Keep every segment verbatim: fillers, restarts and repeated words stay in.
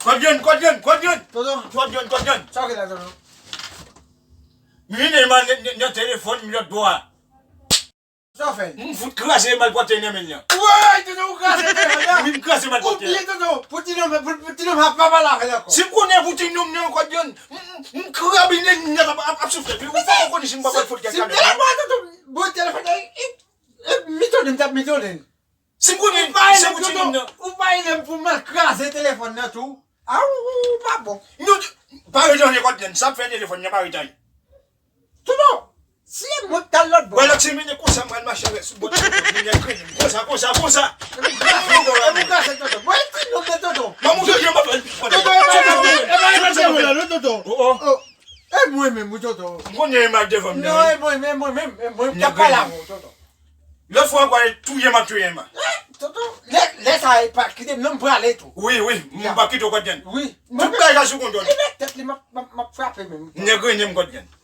Kòdgrenn, kòdgrenn, kòdgrenn! Toto. Kòdgrenn, kòdgrenn! Sa w gen la, Toto? M vin Ema nan, nan, nan telefòn m lòt bò a. Sa w fè? M fout kraze malpòtèy nan men l lan. Woy, Toto, ou kraze telefòn nan? Wi, m kraze malpòtèy. Ou byen, Toto, pou ti nonm, pou, pou ti nonm ap pa pale avè l ankò. Si m konnen pou ti nonm nan ankò, John, m, m, m krabinen l nèt ap, ap, ap souflèt. Ou pa konnen si m pa pral fout kèk kalòt. Si m te la, Toto, bon telefòn nan, e, e, mitonnen, m t ap mitonnen. Si m konnen se pou ti nonm nan. Ou pa rele m pou m al kraze telefòn nan tou. A, ou, ou pa bon. Nou, pa ret anyen kòdgrenn, sa ap fè telefòn nan pa ret anyen. Toto, si e mwen k t al lòt bò. Wè lòt semèn konsa m pral mache avèk sou bòt sou bòt, mwen kreye m konsa, konsa, konsa. E pou kraze, Toto. Mwen ti nonm nan, Toto. Ban m yon dezyenm apèl. Toto, e pa, e pa, e pa, e pa, Toto. Oh, oh. Oh, e mwen menm, wi, Toto. M konnen e mal devan m. Non, e mwen, e mwen menm, e mwen k ap pale avè w, Toto. Lòt fwa ankò, e touye m ap touye m. Eh, Toto, lè, lè sa a, e pa kite m non, m prale tou. Wi, wi, m pa kite w kòdgrenn. Wi. Tout bagay la sou kontwòl. Li met tèt li, m ap, m ap, m ap frape menm. Nèg rennen m kòdgrenn.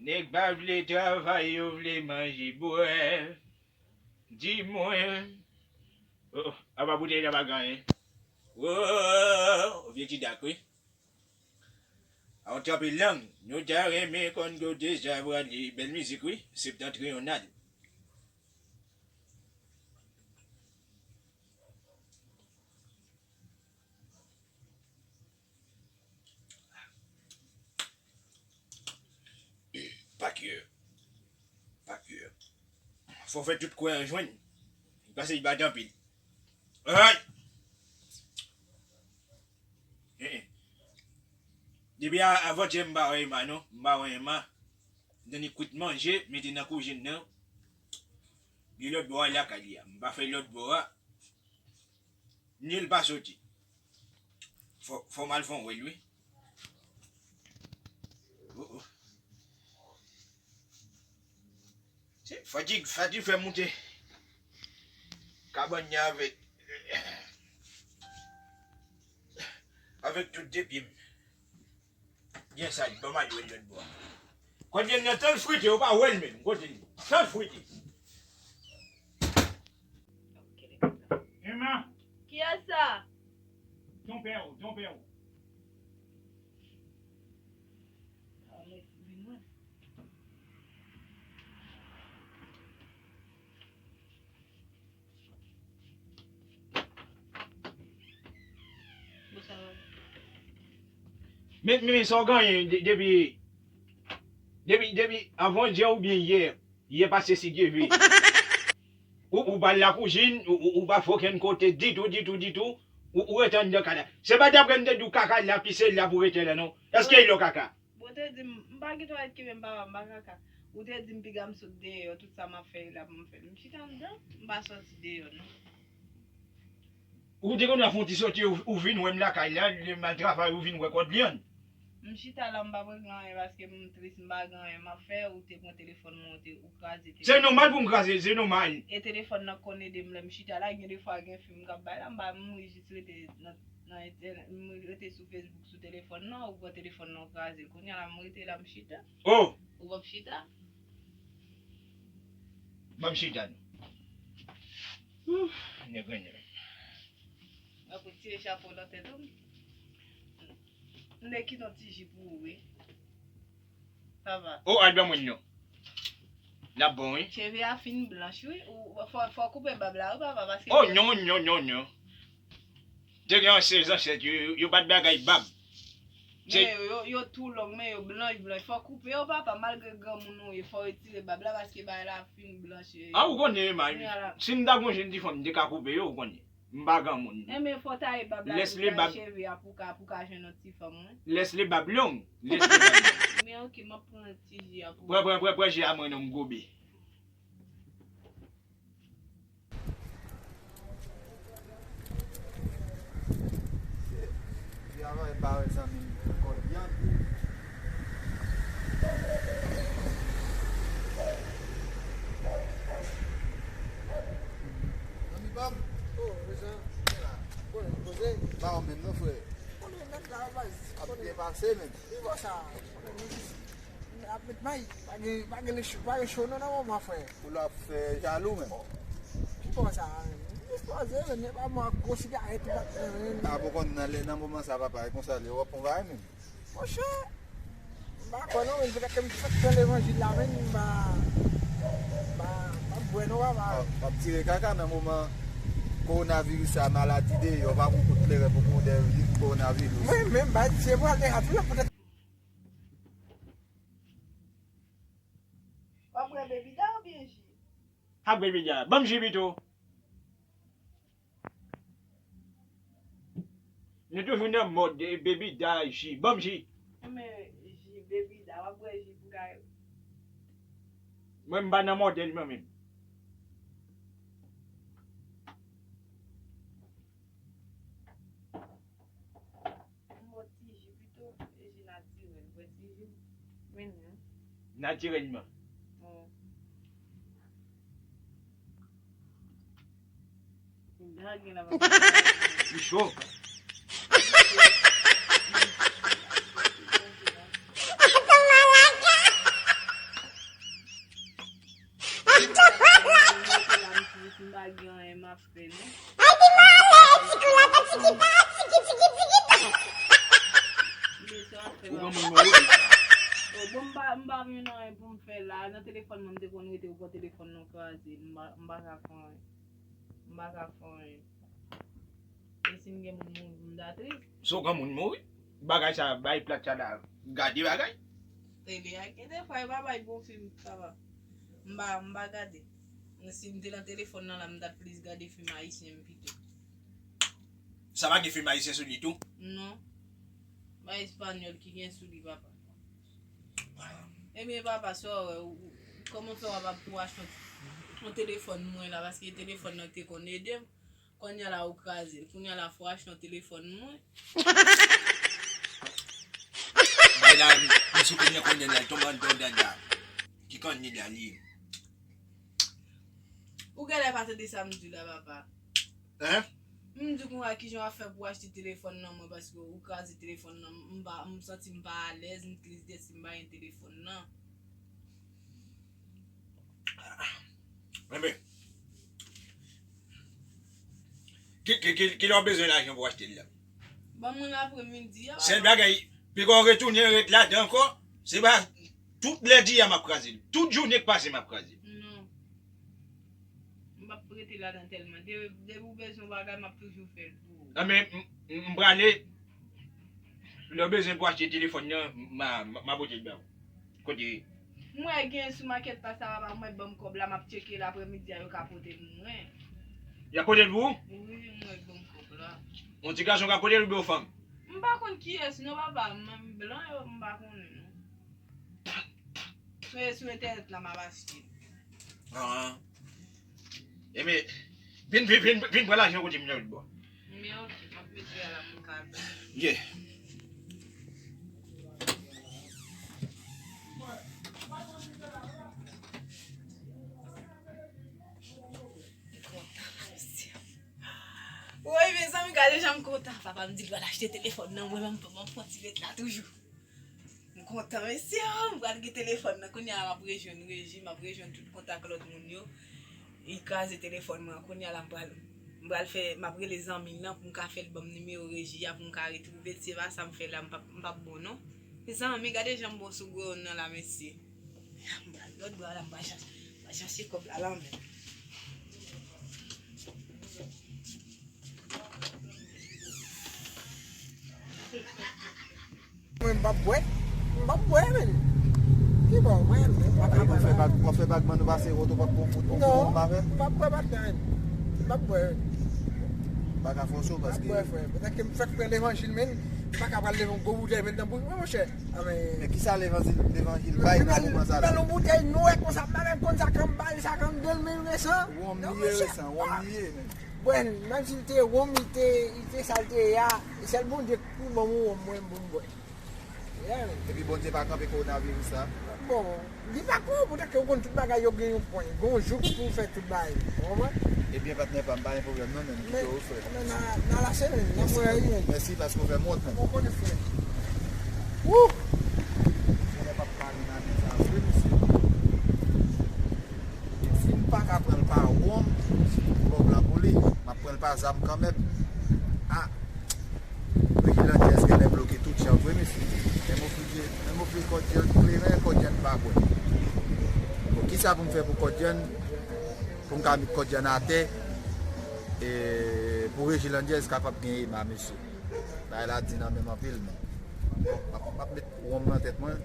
Nèg pa vle travay, yo vle manje bwè. Di mwen. Oh, apa boutèy la pa gen anyen. Oh, vye ti dak, wi. A w trape lang. Nou ta renmen konn kote sa prale. Bèl mizik, wi. Septentrional. Pa kè. Pa kè. Fò fè tout kwè an jwenn. Pase li bat anpil. Ay! Eh, eh. Depi a, avantyè m pa wè Ema non. M pa wè Ema. M tande kwit manje, mete nan kouzin nan. Li lòt bò a lakay li a. M pa fè lòt bò a. Ni l pa soti. Fò, fò m al fè yon wèl, wi. Oh, oh. Se fatig, fatig fè moute kabann nan avèk, avèk tout de pye m. Byen saj, ban m al wè l lòt bò a. Kote l nan tan l frite, ou pa wè l menm. Kote l? Tan l frite. Ema! Kiyès sa? Tonpè w, tonpè w. Men, men, men sa w genyen de-, depi, depi, depi avandyè oubyen yè, yè pase si Dye vle. Ou, ou pa al lakouzin, ou, ou, ou pa fè okenn kote ditou, ditou, ditou, ou, ou rete anndan kay la. Se pa daprè m te di w kaka la, pise la pou rete la non. Èske e lò kaka? Bon, ou te di m, m pa gen twalèt kenbe m papa, m pa kaka. Ou te di m piga m sot deyò, tout sa m ap fè la pou m fè l. M chita anndan, m pa sòti deyò non. Ou te konn ap fè yon ti soti, ou, ou vin wè m lakay la, lè m al travay, ou vin wè kòd lyann. M chita la, m pa p regle anyen paske m tris, m pa gen anyen m ap fè, ou te pran telefòn mwen, ou te, ou kraze telefòn. Se nòmal pou m kraze, se nòmal. E telefòn nan konn ede m lè m chita la, gen defwa gen fim k ap bay la, m pa mouri jis rete nan, nan entènèt, m rete sou Facebook, sou telefòn nan, ou pran telefòn nan, ou kraze l. Kounye a la, m rete la, m chita. Oh! Ou p ap chita? Ban m chita non. Ouf, nèg rennen. Mwen pou tire chapo nan tèt ou. M te kite yon ti ji pou ou, wi. Papa. Oh, al ban mwen non. L ap bon, wi. Cheve a fin blanch, wi. Ou, fò, fò koupe bab la, wi, papa, paske... Oh, non, non, non, non. Te gen ansyen zansèt yo, yo, yo pa t bagay bab. Men yo, yo, yo tou long, men yo blanch, blanch. Fò koupe yo, papa, malgre granmoun ou ye, fò retire bab la, paske bagay la fin blanch, e. A, ou konnen, Ema, si m ta gon jèn ti fanm, m te ka koupe yo, ou konnen. M pa granmoun. Enben, fò w taye bab la, lès le bab, cheve a pou ka, pou ka jwenn yon ti fanm, wi. Lès le bab long. Lès le bab long. Men ok, m ap pran ti ji a pou. Pran, pran, pran, pran ji a mwen non, m gobe. Travay pa wè zanmi m kòb vyann. Zanmi pa m. Oh, mezan. Konnen nou poze. Pa ou menm non, frè. Konnen nèt la, baz. Ap byen pase menm. Li bon sa. Konnen nou jis ap met may. Pa gen, pa gen le cho, pa gen cho non nan moman, frè. Ou la ap fè jalou menm. Ki bò sa menm? Jis poze menm, e pa mwen ak gwo sigarèt ou pa t nan men. A bon konn nan lè, nan moman sa papa, e konsa li w ap pran bagay menm. Monchè, m pa kwè non, men petèt ke m fèk pran levanjil la, men m pa, m pa, m pa bwè non, papa. W ap tire kaka nan moman kowonaviris sa, maladi deyò, pa gon kout kleren pou konnen viv kowonaviris. Mwen menm, ba, se mwen al deja tou, petèt. W ap bwè bebida oubyen ji? Ak bebida. Ban m ji pito. Nou toujou nan mòd, eh, bebida, ji. Ban m ji. Men ji, bebida, w ap bwè ji pou ka. Mwen, m pa nan mòdèl mwen menm. M bwè ti ji pito, e ji natirèl. Bwè ti ji. Men non. Natirèlman. Wi. Li cho. M pa gen anyen m ap fè non. Epi m ale, tiki lata, tiki pa, tiki, tiki, tiki pa. Mesye ap fè bagay. Ou gen moun mori. Oh, bon, m pa, m pa gen anyen pou m fè la. Nan telefòn mwen, m te konn rete, ou pran telefòn nan kraze. M pa, m pa ka fè anyen. M pa ka fè anyen. E si m gen moun mouri, m ta tris. Si w gen moun mouri, bagay sa bay plat sa la, gade bagay. Tele a gen defwa, yo pa bay bon fim, papa. M pa, m pa gade. Si m te nan telefòn nan la, m ta plis gade fim ayisyen pito. Sa pa gen fim ayisyen sou li tou? Non. Bay espanyòl ki gen sou li, papa. Ebyen, papa, sa w wè, ou, ou, kòman fè w ap pou achte yon, yon telefòn mwen la, paske telefòn nan te konn ede m. Kounye a la, ou kraze l. Kounye a la, fò w achte yon telefòn mwen. Bay la, m sou kounye, kounye a, l tonbe anndan dada. Ki kounye a li ye? Ou genlè pa tande sa m di w la, papa. Hein? M di w konsa, kijan w ap fè pou w achte telefòn nan mwen, paske ou kraze telefòn nan, m pa, m santi m pa alèz, m tris dèske m pa gen telefòn nan. Enben, ki, ki, ki, kilè w bezwen lajan pou w achte l la? Ban mwen l apremidi a, papa. Sèl bagay, piga w retounen ret ladan ankò, se pa tout lè di a m ap kraze l. Tout jounen k pase m ap kraze l. Non. M p ap rete ladan tèlman. De-, depi w bezwen yon bagay, m ap toujou fè l pou ou. Enben, m, m, m prale. Lè w bezwen pou achte telefòn nan, m a, m a, m a pote l ba w. Kote? M wè gen sou makèt pa sa, papa, m wè ban m kòb la, m ap tcheke l apremidi a, yo ka pote l mwen. Y ap pote l pou ou? Wi, m wè ban m kòb la. Yon ti gason ka pote l oubyen yon fanm? M pa konn kiyès non, papa, m, m blan yo, m pa konnen non. Sou, sou entènèt la, m ap achte. Ah. Enben, vin, vin, vin, vin pran lajan kote m nan lòt bò. Men ok, m ap mete a la pou m ka. Yeah. Woy, mezanmi, gade jan m kontan. Papa m di l pral achte telefòn nan, mwen menm, m pran ti ret la toujou. M kontan, mesye, oh, m pral gen telefòn nan. Kounye a, m ap rejwenn Reji, m ap rejwenn tout kontak lòt moun yo. Li kraze telefòn mwen. Kounye a la, m pral, m pral fè, m ap rele zanmi l lan pou m ka fè l ban m nimewo Reji a pou m ka retwouve l. Se pa sa m fè la, m p ap, m p ap bon, non. Mezanmi, gade jan m bon sou gwo yonn nan la, mesye. M pral lòt bò a la, m pral chache, m pral chache kòb la, la menm. Mwen m p ap bwè. M p ap bwè, men. Ki bò, mwen, mwen, m p ap bwè. W ap fè bag, w ap fè bag, man, nou pase woto, w ap pran fout, pran fout, w ap fè? Non, m p ap bwè, patnè. M p ap bwè. Pa ka fòse w paske. Bwè, frè. Petèt ke m fèk pran levanjil, men m pa ka pral leve yon gwo boutèy, men nan bouch mwen, monchè. A, men. Men kisa levanjil, levanjil bay nan moman sa la? Yon boutèy nwè konsa, m pa menm konn sa k anba l, sa k anndan l, men resan. Wonm li ye, resan, wonm li ye, men. Bwè, menm si l te wonm, li te, li te sa l te ye a, e sèl Bondye k pou ban m yon wonm, mwen, pou m bwè. Yeah. Epi Bondye pa kanpe kowonaviris la. Bon, li pa kou, poutèt ke ou konn tout bagay yo gen yon pwen. Gen yon jou pou fè tout bagay. Ou konprann? Ebyen, patnè pa m, pa gen pwoblèm non, men m kite w, frè. Men na, na lase, men. Mèsi, frè, mèsi paske w fè m wont, men. Ou konnen, frè. Wouh! Frè p ap pale nan men sa vre, mesye. Si m pa ka pran l pa wonm, se yon pwoblèm pou li. M ap pran l pa zam kanmenm. Ah! Reji Landjèz genlè bloke tout jan vre, mesye. Menm ofri, menm ofri kòdyann kleren, kòdyann pa bwè. Bon, kisa pou m fè pou kòdyann? Pou m ka met kòdyann atè, e, pou Reji Landjèz kapab gen ema, mesye. Bagay la di nan men m anpil, men. Bon, m ap, m ap met wonm nan tèt mwen.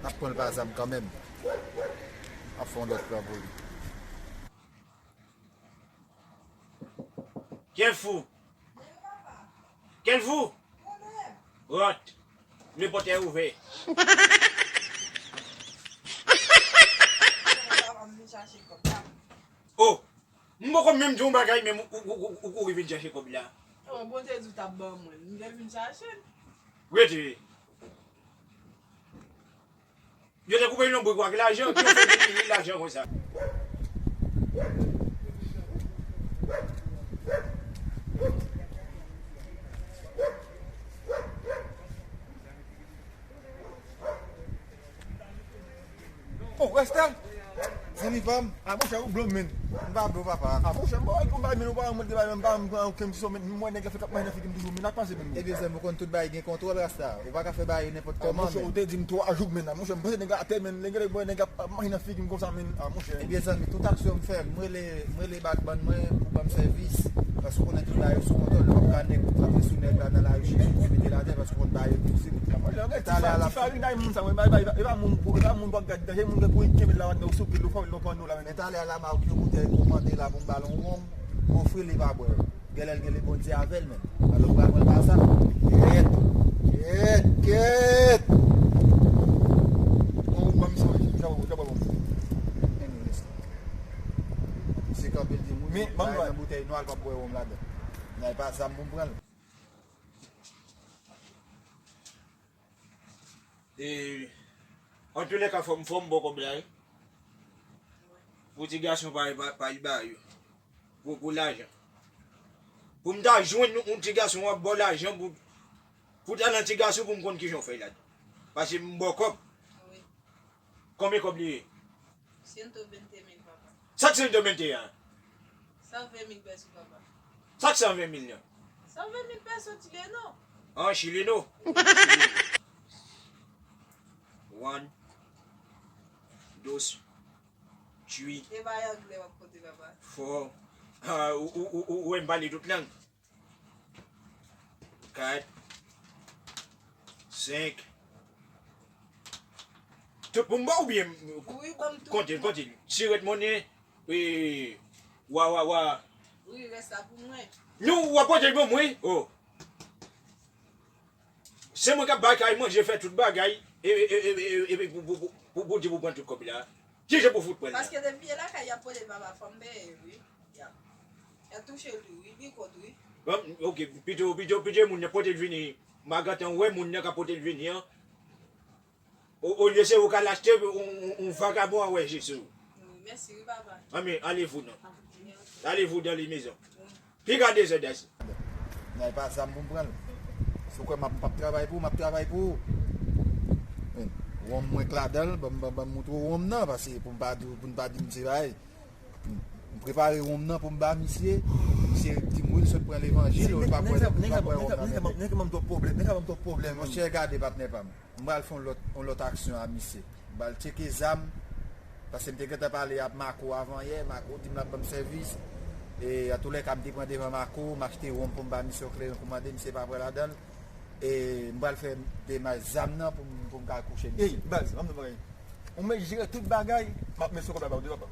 M ap pran l pa zam kanmenm. M ap fè yon lòt plan pou li. Kèfou! Kèfou! Rant! Le pòtè ouvè. Oh! M poko menm di yon bagay, menm ou, ou, ou, ou kouri vin chache kòb la. Oh, Bondye di w t ap ban mwen. M te vin chache l. Rete. Yo te koupe yon brik ak lajan, ki yo fè vin li lajan konsa. Oh, Rasta! Zanmi pa m. Ah, monchè, ou blòm, men. M pa blòm, papa. Ah, monchè, m pa wè konn bagay, men ou pa wè mwen te bay, men m pa m pran okenn ti sòm, men m wè nèg la fèk ap mache nan figi m toujou, men n ap pase, men. Ebyen, zanmi, ou konn tout bagay gen kontwòl, Rasta. Ou pa ka fè bagay yo nenpòt kòman, men. Ah, monchè, ou te di m twa jou k men nan, monchè, m panse nèg la atè, men, nèg la, nèg la ap mache nan figi m konsa, men. Ah, monchè. Ebyen, zanmi, tout aksyon m fè, m rele, m rele bad bann mwen pou ban m sèvis. Paske ou konnen tout bagay yo sou kontwòl, yo p ap ka nèg rantre sou nèg la nan lari, chèche pou mete l atè, paske ou konn bagay yo difisil. Talè a la. Ti farin nan moun sa, mwen, bay, bay, e pa moun pou, e pa moun pou ap gade, se moun pou kenbe l la, ou sou pil, ou fè l nan panno la, men. Men talè a la, m a yon boutèy pou mande la pou m ba l yon wonm, m ofri l, li pa bwè. Genlè l gen le Bondye avè l, men. Alò, m pral pran l pa sa. Kèt! Kèt! Kèt! Bon, ban m sa, wi. Sa, sa, sa, bon. Men, men, men. Se kanpe l di moun, men, ban m bay nan boutèy nwa, l p ap bwè wonm ladan. Nan pa zam pou m pran l. E, antoulèka, fò m, fò m ba w kòb la, wi. Pou ti gason pa, pa, pa l ba yo. Pou, pou lajan. Pou m ta jwenn yon ti gason, w ap ba w lajan pou, pou talan ti gason, pou m konn kijan w fè l la. Paske m ba w kòb. Wi. Konbyen kòb li ye? Sento vente mil, papa. Sa k sento vente a? San ven mil pèso, papa. Sa k san ven mil nan? San ven mil pèso chileno. An chileno? One, dos, three. E pa anglè w ap konte, papa. Four. Ah, ou, ou, ou, ou, ou wè m pale tout lang. Kat, senk. Tout pou m ba w oubyen m konte l, konte l. Siret monnen, e, wa, wa, wa. Wi, rès la pou mwen. Non, w ap pote l ban mwen, wi. Oh. Se mwen k ap bay kay manje, fè tout bagay, e, e, pou, pou, pou, pou, pou di pou pran tout kòb la. Kijan pou fout pran l la? Paske depi e lakay y ap pote l, papa, fò m peye, wi. Ya. Y ap touche l tou, wi, li kont, wi. Bon, ok, pito, pito, pito moun nan pote l vini. M a gentan wè moun nan ka pote l vini an. O, olye se ou k al achte, yon, yon, yon vagabon a wè je sou ou. Wi, mèsi, wi, papa. Anben, allez-vous non. Allez-vous dans les maisons. Wi. Piga dezòd la. Nan e pa zam pou m pran l. Si w kwè m ap, m p ap travay pou ou, m ap travay pou ou. Men, wonm mwen k ladan l, ban m, ban m, ban m moutre w wonm nan, paske pou m pa di, pou n pa di m se bagay. M, m prepare wonm nan pou m ba misye. Misye di m wi, l sot pran levanjil, li pa kwè, li pa kwè wonm nan. Nèg la ban m twòp pwoblèm, nèg la ban m twòp pwoblèm. Monchè, gade patnè pa m. M pral fè yon lòt, yon lòt aksyon a misye. M pral tcheke zam. Paske m te gentan pale ak Marco avan yè. Marco di m l ap ban m sèvis. E antoulèka, m te pran devan Marco, m achte wonm pou m ba misye yon kleren kòmande, misye pa pran ladan l. E m pral fè demach zam nan pou m, pou m ka kouche misye. Ey, baz, ban m di w bagay. Ou mèt jere tout bagay, m ap met sou kòb la ba w de papa.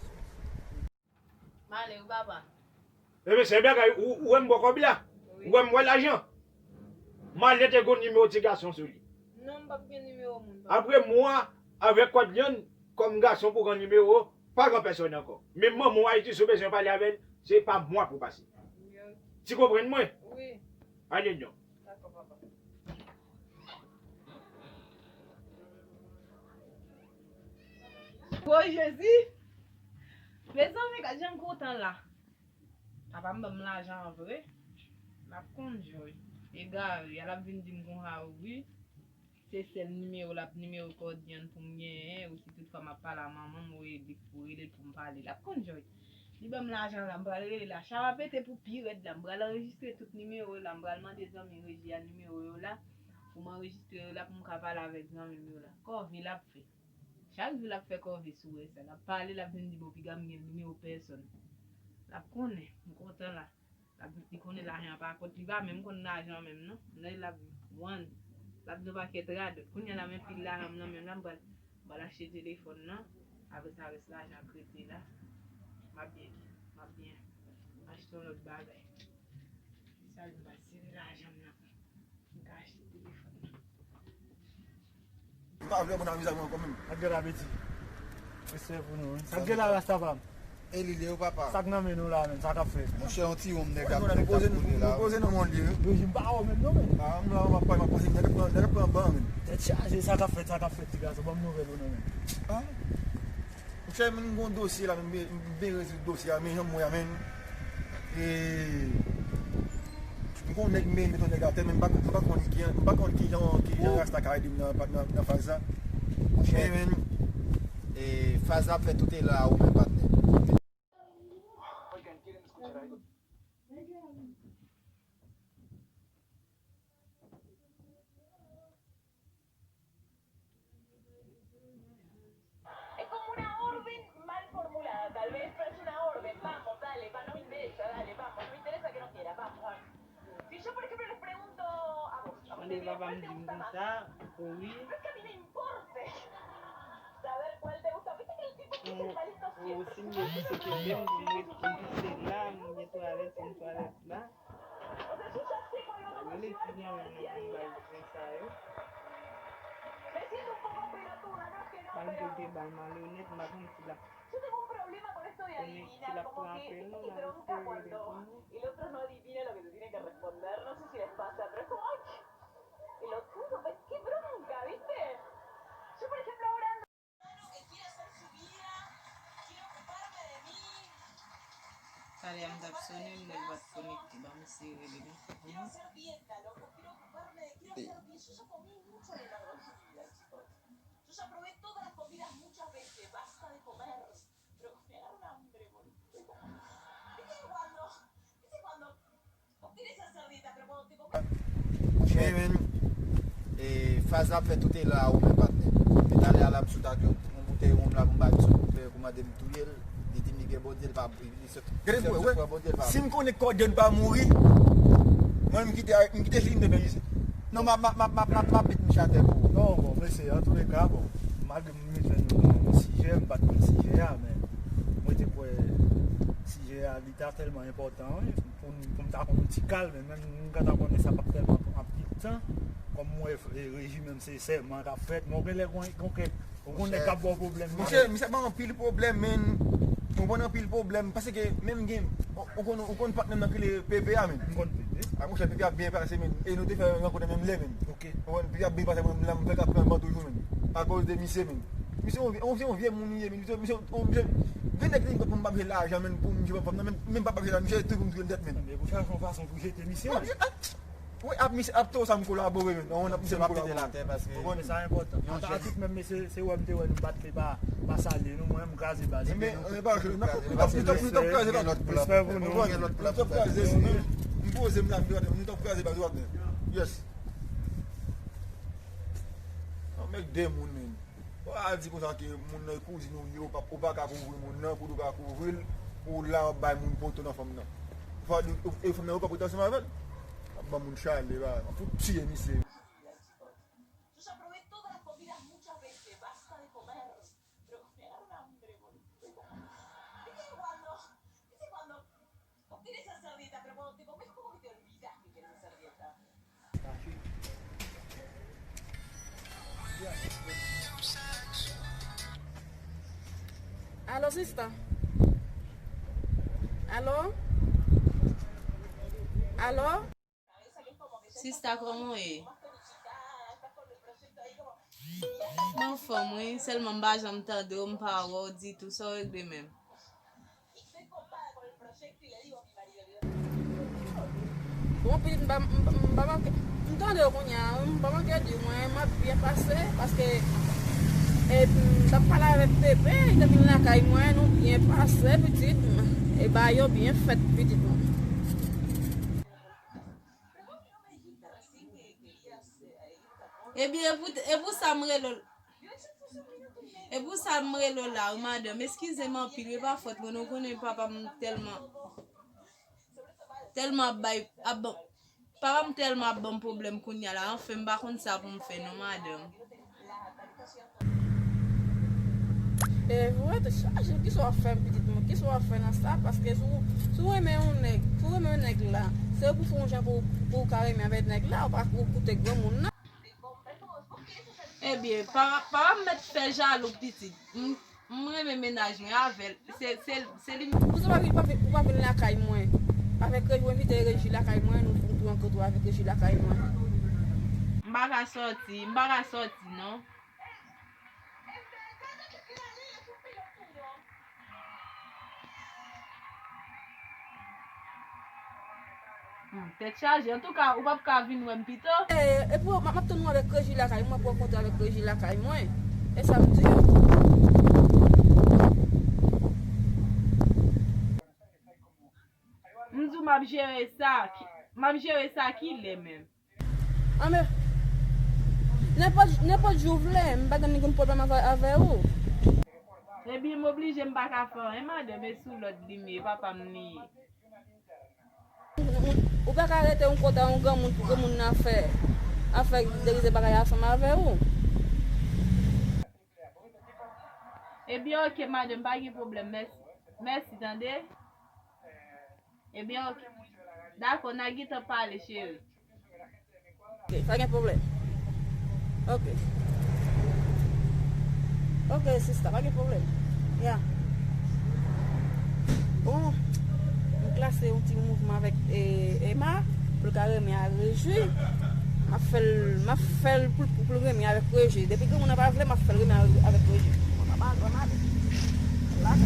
M ale wi, papa. Ebyen, se bagay, ou, ou wè m bò kòb la? Wi. Ou wè m wè lajan? M ale te gon nimewo ti gason sou li. Non, m p ap gen nimewo moun, papa. Apre mwa, avèk kòd lyann, kòm gason pou gon nimewo, pa gen pèsòn ankò. Menm manman w Ayiti, si w bezwen pale avè l, se pa mwa pou pase. Wi. Ti konprann mwen? Wi. Ale non. Dakò, papa. O Jezi! Mezanmi, gad jan m kontan la. Papa m ban m lajan an vre. L ap konn jwe. Egare, y al ap vin di m konsa wi. Se sèl nimewo l ap nimewo kòdyann pou m genyen, ou si tout fwa m ap pale a manman m, ou rele, ou rele l pou m pale. L ap konn jwe. Li ban m lajan la, m pral rele la. Chay ap pete pou pi rèd la. M pral anrejistre tout nimewo la. M pral mande zanmi reji a nimewo yo la. Pou m anrejistre yo la, pou m ka pale avèk zanmi m yo la. Kòve l ap fè. Chak jou l ap fè kòve sou wè sa. L ap pale, l ap vin di m, bon, piga m gen nimewo pèsòn. L ap konnen, m kontan la. L ap, li konnen lajan an pa kont li, pa menm konn lajan an menm non. Lè l ap, one, l ap di yon pakèt radòt. Kounye a la, men pil lajan m nan men l la, m pral, m pral achte telefòn nan. Apre sa, rès lajan k rete la, m ap byen, m ap byen achte yon lòt bagay. Sa, m pral sere lajan m nan. M ka achte telefòn nan. M pa vle moun amize avè mwen kanmenm. Ak gèt apeti. Respè pou nou, wi. Sa k gen la, Rasta pa m? E li le yo, papa. Sa k nan men nou la, menm? Sa k ap fèt? Monchè, yon ti wonm nèg ap, nèg ap poze la. Nou poze nan mond li, wi. Rejim pa wè menm non, menm. A, m la, m ap pale, m ap pale, nèg ap pran, nèg ap pran ban, menm. Tèt chaje, sa k ap fèt, sa k ap fèt, ti gason? Ban m nouvèl ou non, menm. A? Monchè, m gen yon dosye la, m byen, m byen rezoud dosye a, men jan m wè a, men. E, m gon nèg, m met yon nèg atè, men m pa, m pa konn ki, m pa konn ki jan, ki jan Rasta ka ede m nan, nan, nan faz sa. Monchè, men, e, faz la ap fè tout e la ou menm, patnè. Es como una orden mal formulada, tal vez, pero es una orden. Vamos, dale, va, no me interesa, dale, vamos, no me interesa que no quiera, vamos, vamos. Si yo, por ejemplo, les pregunto a vos, a vos te digo, ¿cuál te gusta más? No es que a mí me importe saber cuál te gusta, viste que el tipo es el malito siempre. Ou si m gen plis okipe m pou m ret pou m pise la, m gen twalèt, se yon twalèt la. Rele fi a menm nan pou m ba l zen sa yo. Malgre l te ba l malonèt, m pa konn si l ap konnen si l ap pran apèl nou, m ap espere l reponn nou. Talè a m t ap sonnen, m wè l pa t konekte, ban m eseye rele l. Monchè, men, e, faz la ap fè tout e la ou menm, patnè. Men talè a la m sot ak yon, yon boutèy wonm la pou m bay misye pou fè, pou mande m touye l. Li di m li gen Bondye, li pa, li sot, li sot pran Bondye, li pa. Si m konnen Kòdyann pa mouri, mwen m kite, m kite Filim te fè misye. Non, m ap, m ap, m ap, m ap, m ap, m ap met misye atè pou ou. Non, bon, mesye, antouleka, bon, malgre m bezwen yon, yon sijè, m pa t konn sijè a, men mwen te kwè sijè a, li ta tèlman enpòtan, wi, pou m, pou m ta konn yon ti kal, men menm m ka ta konnen sa p ap tèlman pran anpil tan, kòm m wè, e, rejim menm se sèman k ap fèt, men w genlè gon, gon kèk, gon nèg k ap ba w pwoblèm. Monchè, misye ban anpil pwoblèm, men, ou konn anpil pwoblèm, paske menm gen, ou, ou konn, ou konn patnè m nan ki rele Pepe a, men. M konn Pepe. A, monchè, Pepe ap byen pase, men, e nou te fè rankontre menm lè, men. Ok. Ou konn, Pepe ap byen pase, mwen, m la, m fèk ap pran ban toujou, men, akoz de misye, men. Misye, on, on, se yon vye moun li ye, men, misye, misye, on, misye, gen nèg ki di pou m pa manje lajan, men, pou m jwe fanm nan, men, men m pa manje lajan, misye toujou m touye tèt, men. Men pou chache yon fason pou jete misye. Wi, ap misye ap tou sa m kolabore, men. On ap misye m kolabore. Ou konnen sa enpòtan. Ata atik menm, mesye, se wè m te wè nou bat, pa, pa salye nou, mwen, m kraze baz. Men, men, pa jwe, nou t ap, nou t ap, nou t ap, nou t ap kraze, nou t ap kraze, nou t ap kraze, nou t ap kraze baz, nou t ap kraze baz, nou t ap kraze baz, nou t ap kraze baz, nou t ap kraze baz. Yes. Anmède moun, men. Ou pa di konsa ke moun nan e kouzin ou ye, ou pa, ou pa ka kouvri moun nan, pou ou ka kouvri l, pou w la w ap bay moun poto nan fanm nan. Ou pa di, e fanm nan ou pa prete ansanm avè l? W ap ban moun chalè, w ap fout tiye misye. Yo se aprobé todas las comidas muchas veces, basta de comer. Pero me agarra un hambre, boludo. ¿De qué cuando? ¿Viste Alo, sista? Alo? Alo? Sista, kòman w ye? M anfòm, wi. Sèlman m pa janm tande w, m pa wè w ditou. Sa w regle menm? Bon, pitit, m pa, m pa, m pa manke, m tande w kounye a, m pa manke di w, mwen, m ap byen pase, paske, e, m t ap pale avèk Pepe, li te vin lakay mwen, nou byen pase, pitit, e bagay yo byen fèt, pitit mwen. Ebyen, e pou, e pou sa m rele w, e pou sa m rele w la, wi, madanm. Eskize m anpil, wi, e pa fòt mwen, nou konnen papa m tèlman, tèlman ap bay, ap ban, papa m tèlman ap ban m pwoblèm kounye a la, anfen, m pa konn sa pou m fè, non, madanm. E vre, te chaje, kisa w ap fè, pitit mwen? Kisa w ap fè nan sa? Paske si w, si w renmen yon nèg, si w renmen yon nèg la, se pou fè yon jan pou, pou w ka renmen avèk nèg la, ou pa pou koute granmoun nan. Ebyen, pa, pa mèt fè jalou, pitit. M, m renmen mennaj mwen avè l. Se, se, se li. Pou sa, w pa vin, pa vin, ou pa vin lakay mwen. Avèk Reji, ou envite Reji lakay mwen, nou, nou tou rankontre avèk Reji lakay mwen. M pa ka sòti, m pa ka sòti, non. Hmm, tèt chaje. Antouka, ou p ap ka vin wè m pito? E, epi, m, m ap tann ou avèk Reji lakay mwen, pou w rankontre avèk Reji lakay mwen. E sa m di w. M di w m ap jere sa. Ki, m ap jere sa kilè menm? Anben, nenpòt, nenpòt jou w vle, m pa gen ningon pwoblèm avè, avè ou. Ebyen, m oblije, m pa ka fè anyen, madanm, e sou lòd li m ye, papa m li ye. Ou pa ka rete yon kote a yon granmoun pou granmoun nan fè, ap fè dirize bagay ansanm avè ou. Ebyen, oke, madanm, pa gen pwoblèm, mèsi. Mèsi, tande? Ebyen, oke. Dakò, n a gentan pale, cheri. Oke, pa gen pwoblèm. Oke. Oke, sista, pa gen pwoblèm. Ya. Bon, m klase yon ti mouvman avèk, e, Emma, pou l ka renmen a Reji. M ap fè l, m ap fè l pou, pou, pou l renmen avèk Reji. Depi granmoun nan pa vle, m ap fè l renmen avèk, avèk Reji. Mwen pa mal, mwen mal. La.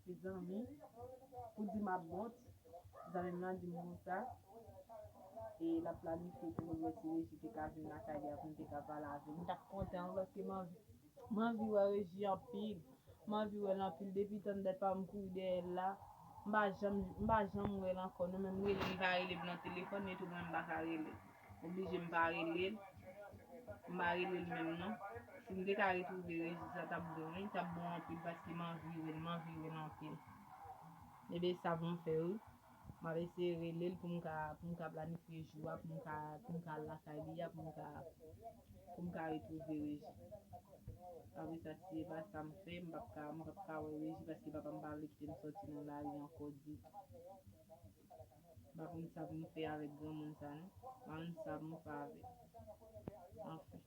Mezanmi, pou di m ap wont, zanmi m lan di m konsa, e l ap planifye pou nou wè si Reji te ka vin lakay li a pou m te ka pale avè l. M t ap kontan wi, paske m anvi, m anvi wè Reji anpil. M anvi wè l anpil. Depi tann dat pa m kouri dèyè l la, m pa janm, m pa janm wè l ankò. Non, menm rele, li pa rele m nan telefòn, men tou mwen, m pa ka rele l. Oblije m pa rele l. M pa rele l menm non. Si m te ka retwouve Reji, sa t ap bon, wi. T ap bon anpil paske m anvi wè l, m anvi wè l anpil. Ebyen, sa pou m fè, wi. M ap eseye rele l pou m ka, pou m ka planifye jou a, pou m ka, pou m ka al lakay li a, pou m ka, pou m ka retwouve Reji. Apre sa, si se pa sa m fè, m p ap ka, m p ap ka wè Reji paske papa m pa vle kite m sòti nan lari ankò ditou. M pa konn sa pou m fè avèk granmoun sa non. M pa konn sa pou m fè avè l. Anfen.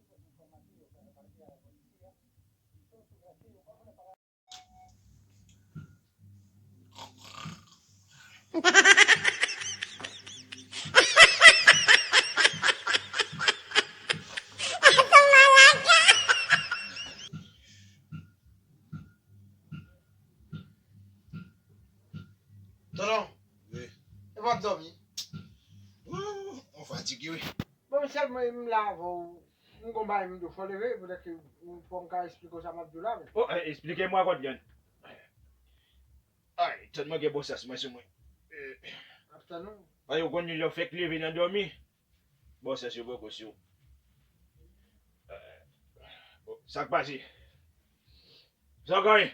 Tonton. Wi. E w ap dòmi? Wouw, mwen fatige wi. Bon, sèlman m la avè w. M gon bagay m di w, fò w leve, poutèt ke fò m ka esplike w sa m ap di w la, men. Oh, eh, esplike mwen, Kòdlyann. Ay, tann mwen gen bon sans mwen sou mwen. Eh. M ap tann ou. Ay, ou konn lè w fèk leve nan dòmi. Bon, sè, si w poko sou. Sa k pase? Sa w gen?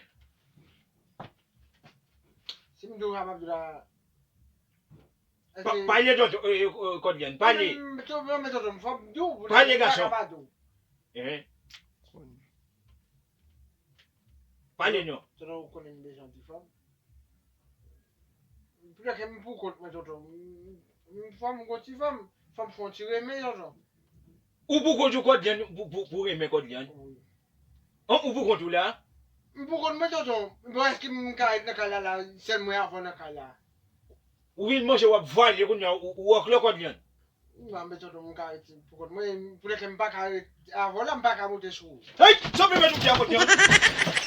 Si m di w sa m ap di w la. Pa, pale, tonton, eh, eh, eh, Kòdlyann, pale. Pale, gason. Pale, non. Tonton, ou konnen m bezwen yon ti fanm. Poutèt ke m pou kont mwen, tonton. M, m, fò m gon ti fanm, fò m fè yon ti renmen, tonton. Ou pou kont ou Kòdlyann, pou, pou, pou renmen Kòdlyann? Wi. An, ou pou kont ou la? M pou kont mwen, tonton. Bon, èske m ka ret nan kay la, la, sèl mwen avè w nan kay la? Ou vin manje, w ap vale kounye a, ou, ou wòklè Kòdlyann. Non, men tonton, m ka ret pou kont mwen, poutèt ke m pa ka ret avè w la, m pa ka monte sou ou. Hey! Sa w vle mèt ou pye a Kòdlyann?